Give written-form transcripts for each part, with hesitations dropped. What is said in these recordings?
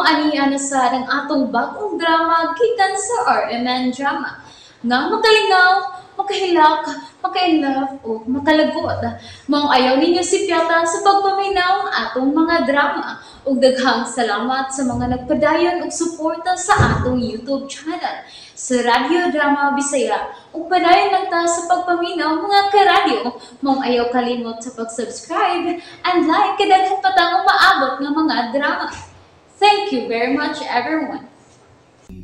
Ania na sa ang atong bagong drama gikan sa RMN Drama. Nga makalingaw, makahilak, maka-inlove o makalagot. Maong ayaw ninyo sipyata sa pagpaminaw atong mga drama. Ug daghang salamat sa mga nagpadayon og suporta sa atong YouTube channel sa Radyo Drama Bisaya. Ug padayon lang ta sa pagpaminaw mga karadyo. Maong ayaw kalimot sa pag-subscribe and like kay daghan pa tang umaabot nga mga drama. Thank you very much, everyone.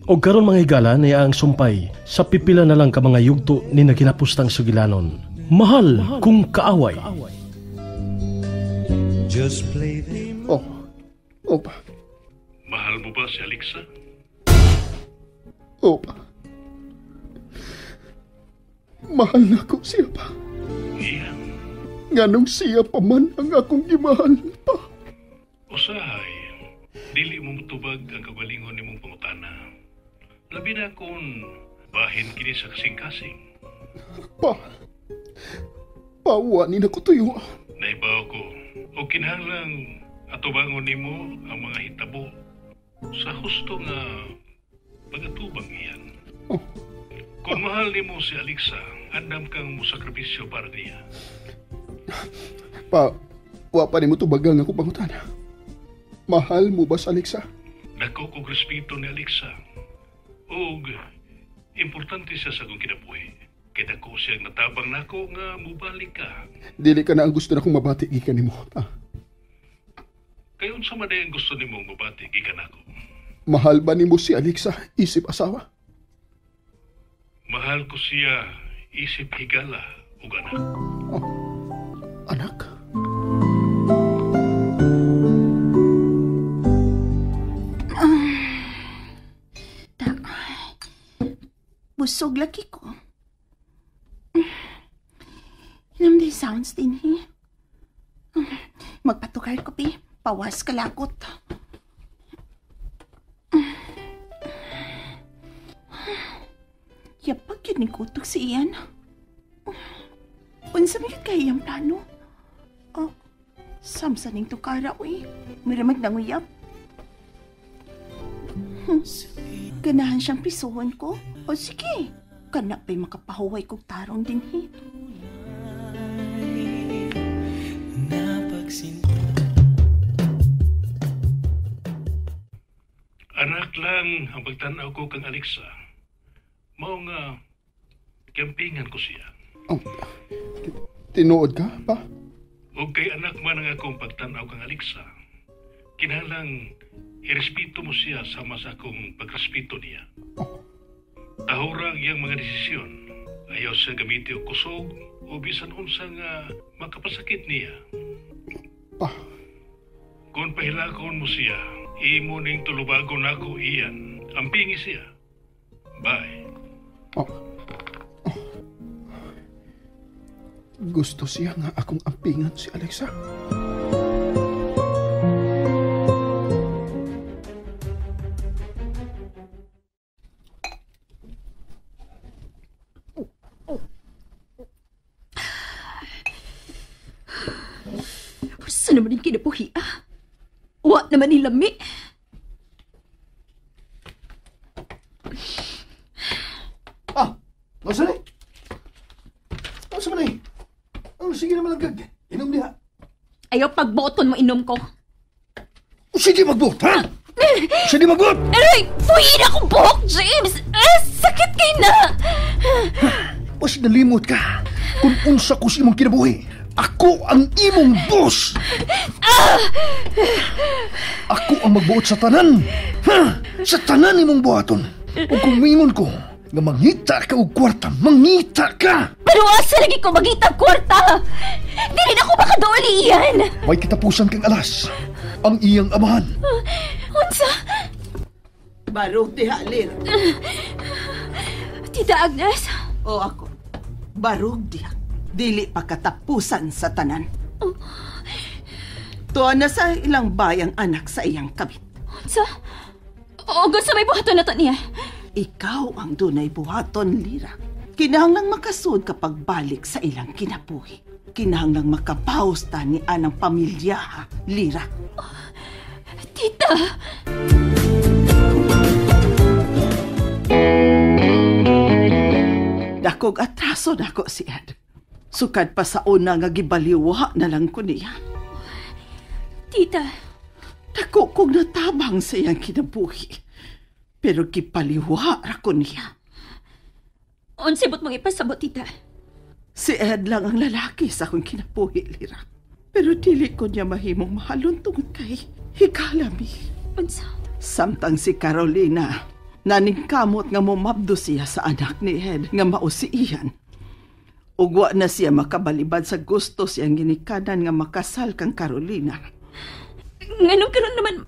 Og karon mga higala niya ang sumpay sa pipila na lang ka mga yugto ni naginapustang sugilanon. Mahal kung kaaway. Just play the Oh, opa. Mahal mo ba si Alexa? Opa. Mahal na ko siya pa. Iyan. Nganong siya pa man ang akong gimahal pa. Usahay, dili mo mutubag ang kagalingon nimong pangutana. Labi na kung bahin kini sa kasing-kasing. Pa, pawa ni na ko tuyo. Naibaw ko, o kinahanglang atubangon nimo ang mga hitabo sa husto nga pagatubang iyan. Oh. Kung mahal nimo si Alexa, andam kang musakripisyo para niya. Pa, wa pa nimo tubagang ako pangutana. Mahal mo ba si Alexa? Dako kog respeto ni Alexa. Og importante siya sa akong kinabuhi. Kay dako siyang natabang nako nga mubalik ka. Dili ka na ang gusto na kong mabati gikan nimo. Ah, Kay unsa man ang gusto nimong mabati gikan nako? Mahal ba nimo si Alexa isip asawa? Mahal ko siya isip higala ug anak. Oh, anak? Busog laki ko. Inam di sounds din, he. Magpatukar ko, pi. Pawas kalakot. Yapag yun ni kutok si Ian. Unsa may kay iyang plano? Oh, samsa ning tukara, uy. Miramag nanguyap. Ganahan siyang prisuhon ko. O sige, kana pa'y makapahuway kog tarong din, he. Anak lang ang pagtanaw ko kang Alexa. Mao nga, campingan ko siya. Oh, tinuod ka pa? O kay anak man ang akong pagtanaw kang Alexa, kinahanglang irespeto mo siya sama sa akong pagrespeto niya. Oh. Tahura ang iyang mga desisyon. Ayaw siya gamiti og kusog o bisan unsa nga makapasakit niya. Pa. Kung pahilakon mo siya, imo ning tulubagon nako iyan. Ampingi siya. Bye. Oh. Oh. Gusto siya nga akong ampingan si Alexa. Saan naman yung kinabuhi, ah? Wa naman ni lami. Ah, masa ni? Masa man ni? Oh, sige naman ang gag. Inom diha. Ayaw pagboton mo inom ko. Sige magbuot, ha? Sige magbuot! Aray! Puyin akong buhok, James! Ah, sakit kay na! Mas nalimot ka kung unsa ko sa imong kinabuhi. Ako ang imong boss! Ah! Ako ang magbuot sa tanan! Ha? Sa tanan imong buhaton! O kung mingon ko nga mangita ka og kwarta, mangita ka! Pero asa lagi ko mangita kwarta? Dili na ko makaduoli iyan! May kitapusan kang alas, ang iyang amahan. Unsa? Barog diha, Lir. Tita Agnes? O ako, barog diha. Dili pa katapusan sa tanan. Oh. Tuwa na sa ilang bayang anak sa iyang kabit. Unsa? O gusto may buhaton na to niya? Ikaw ang dunay buhaton, Lira. Kinahanglang makasud kapag balik sa ilang kinabuhi. Kinahanglang makabawas ta ni anang pamilya, ha, Lira. Oh, tita! Dakog atraso nako si Ed. Sukad pa sa una nga gibaliwa na lang ko niya. Tita. Dako kong natabang sa iyang kinabuhi. Pero gipaliwa ra ko niya. Unsay buot mong ipasabot, tita? Si Ed lang ang lalaki sa akong kinabuhi, Lira. Pero dili ko niya mahimong mahalon tungod kay higala mi. Unsa? Samtang si Carolina, naningkamot nga mumabdo siya sa anak ni Ed nga mao si Ian. Ugwa na siya makabalibad sa gusto siyang ginikanan nga makasal kang Carolina. Nganong karon naman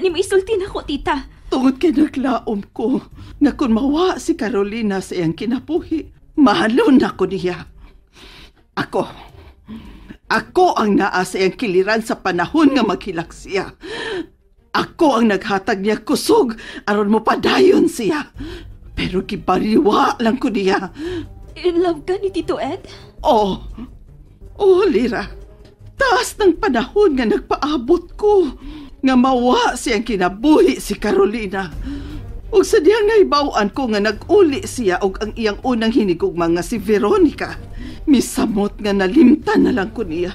ni mo isulti nako, tita? Tungod kay naglaom ko nga kung mawa si Carolina sa iyang kinabuhi, mahalon ako niya. Ako ang naa sa iyang kiliran sa panahon nga maghilak siya. Ako ang naghatag niya kusog aron mo padayon siya. Pero gibariwa lang ko niya. In love ka ni Tito Ed? Oo. Oo, Lira. Taas ng panahon nga nagpaabot ko nga mawa siyang kinabuhi si Carolina. Ug sa diyang naibaw-an ko nga nag-uli siya og ang iyang unang hinigugma nga si Veronica. Misamot nga nalimtan na lang ko niya.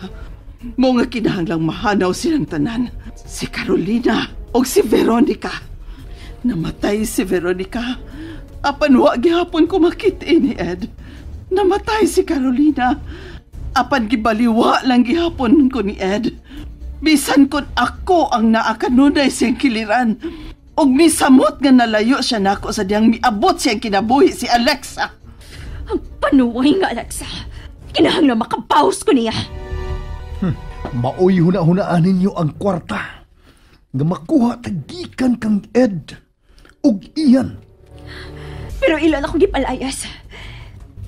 Mo nga kinahanglang mahanaw silang tanan. Si Carolina og si Veronica. Namatay si Veronica. Apan wa gihapon ko makit-i ni Ed. Namatay si Carolina. Apan gibaliwa lang gihapon ko ni Ed. Bisan kon ako ang naa kanunay siyang kiliran. Og misamot nga nalayo siya nako sa diyang miabot siyang kinabuhi si Alexa. Ang panuway nga, Alexa. Kinahanglan makabawas ko niya. Maoy huna-hunaan ninyo ang kwarta nga makuha tagikan kang Ed ug Ian. Pero ilan akong gipalayas.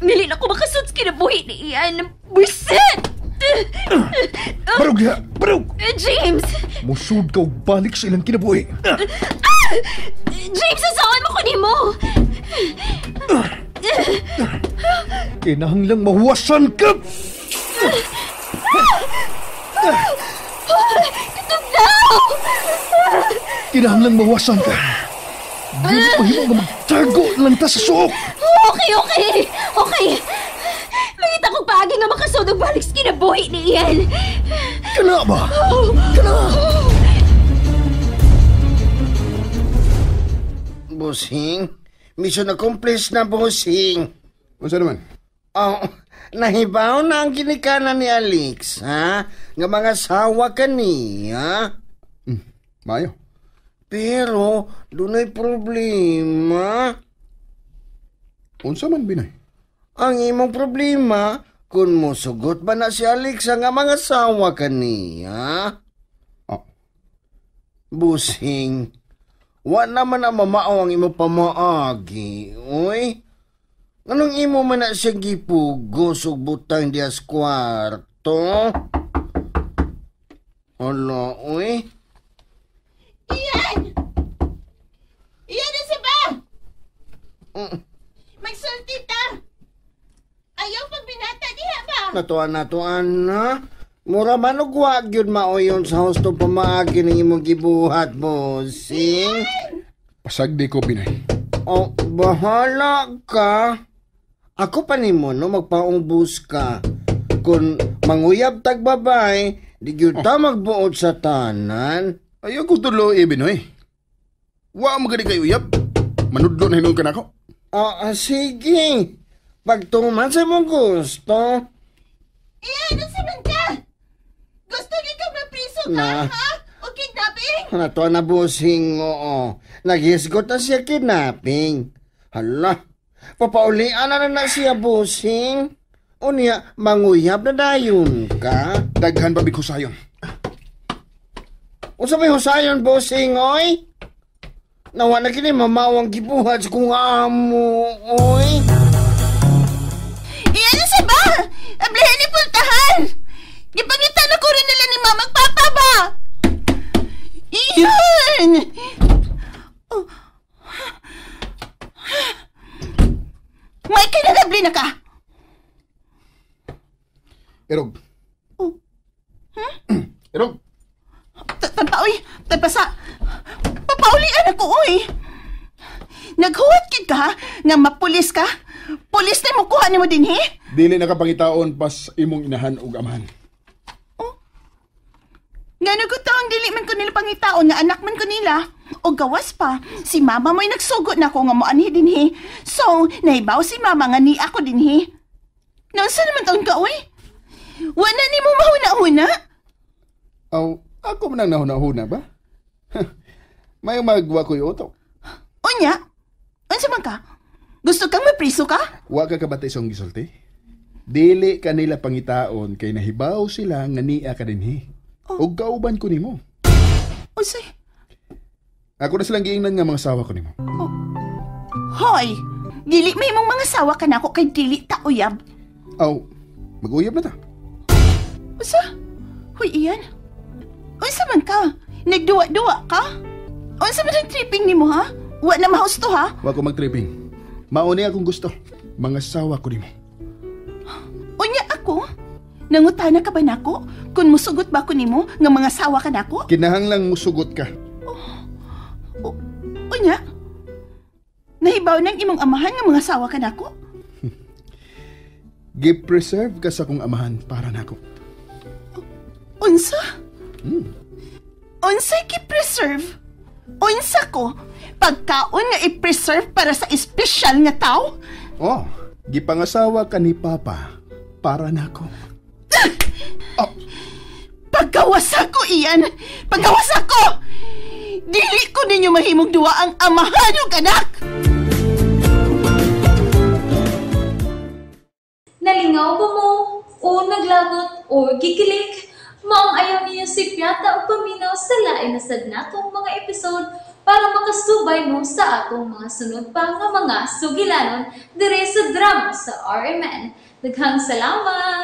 Nilin ako makasud sa kinabuhi ni Ian. Buisit! Barog diha! Barog! James! Musud ka og balik sa ilang kinabuhi. James, sasaan mo ko nimo? Kinahanglang mahuwasan ka! Katugnaw! Kinahanglang mahuwasan ka. Dili mahimo nga magtago lang ta sa suok. Okay. Okay. Mangita kong paagi nga makasud og balik sa kinabuhi ni Ian. Kana ba? Kana! Busing, mission accomplished na, Busing. Unsa naman? Oh, nahibaw na ang ginikanan ni Alex, ha? Nga mga sawa ka niya. Maayo. Pero, dunay problema. Unsa man, Binoy? Ang imong problema, kung musugot ba na si Alexa nga mga sawa ka niya? Oh. Busing, wa naman ang mamao ang imong pamaagi, uy. Anong imo man na siya gipugos og butang diya sa kwarto? Hala, uy. Ian! Ian, nasa ba? Magsulti ta! Ayaw pagbinata diha ba? Natuan na. Mura man og wa gyud maoyon sa husto pamaagi ng imong gibuhat, Busing. Pasagdi ko, Binoy. Oh, bahala ka. Ako pa nimo no magpaungbus ka. Kung manguyab tag babay, di gyud ta magbuot sa tanan. Ayaw ko tulo, Binoy. Wa mo gani kay uyab. Manudlo na hinuon ka nako. Ah, sige. Pagtuman sa imong gusto. Ian, unsa man ka? Gusto ni ka mapriso ka, Na. ha? O kidnapping? Nato na, Busing, oo. Naghisgot na siya kidnapping. Hala, papaulian na siya, Busing. Unya, manguyab na dayon ka. Daghan pa bikusayon. Unsa may husayon, Busing, oy? Nawa na kini mamawang gibuhat sa kong amo, oy. Iyan sa ba? Ablahan ni pultahan! Gipangitan ako rin nila ni Mama at Papa ba? Iyan! Oh. May kinanabli na ka! Erog. Oh. Erog. Tanta, oy! Tagpasa! Papaulian ako, oy! Naghuwat kid ka, nga mapulis ka? Pulis na mo kuha nimo dinhi? Dili na ka pangitaon pas imong inahan ug amahan. Ngano ko taong dili man ko nila pangitaon nga anak man ko nila. O gawas pa, si mama mo'y nagsugot na ko nga moanhi dinhi. So, nahibaw si mama nga ni ako dinhi. Naunsa naman taon ka, uy? Wala ni mo mahuna-huna? Aw, ako man ang nahuna-huna ba? May magwa ko'y utok. Unya, unsa man ka? Gusto kang mapriso ka? Wa ka kabati sa gisulti? Dili ka nila pangitaon kay nahibaw sila nga niya ka dinhi. Og kauban ko nimo. Unsay? Ako na silang giingnan nga mga sawa ko nimo. Hoy! Dili may imong mga sawa ka nako kay dili ta uyab. Aw, mag-uyab na ta. Usa? Hoy, Ian. Unsa man ka? Nagduwa-duwa ka? Unsa man ang tripping nimo ha? Wa na mahusto ha? Wa ko mag-tripping. Mao ni akong gusto. Mga sawa ko nimo. Unya ako? Nangutana ka ba nako? Kung musugot ba ko nimo nga mga sawa ka nako? Kinahanglang musugot ka. Unya? Nahibaw ng imong amahan nga mga sawa ka nako? Gi-preserve ka sa akong amahan para nako. Unsa? Unsa ki-preserve? Unsa ko? Pagkaon nga i-preserve para sa espesyal nga tao? Oh, gipangasawa ka ni Papa para nako. Pagkawas ako, Ian! Pagkawas ako! Dili ko ninyo mahimong duwa ang amahan ug anak! Nalingaw ba mo? O naglagot o gikilig? Maong ayaw niyo si Piata o paminaw sa lain na sad natong mga episode para makasubay mo sa atong mga sunod pa nga mga sugilanon dire sa drama sa RMN. Daghang salamat!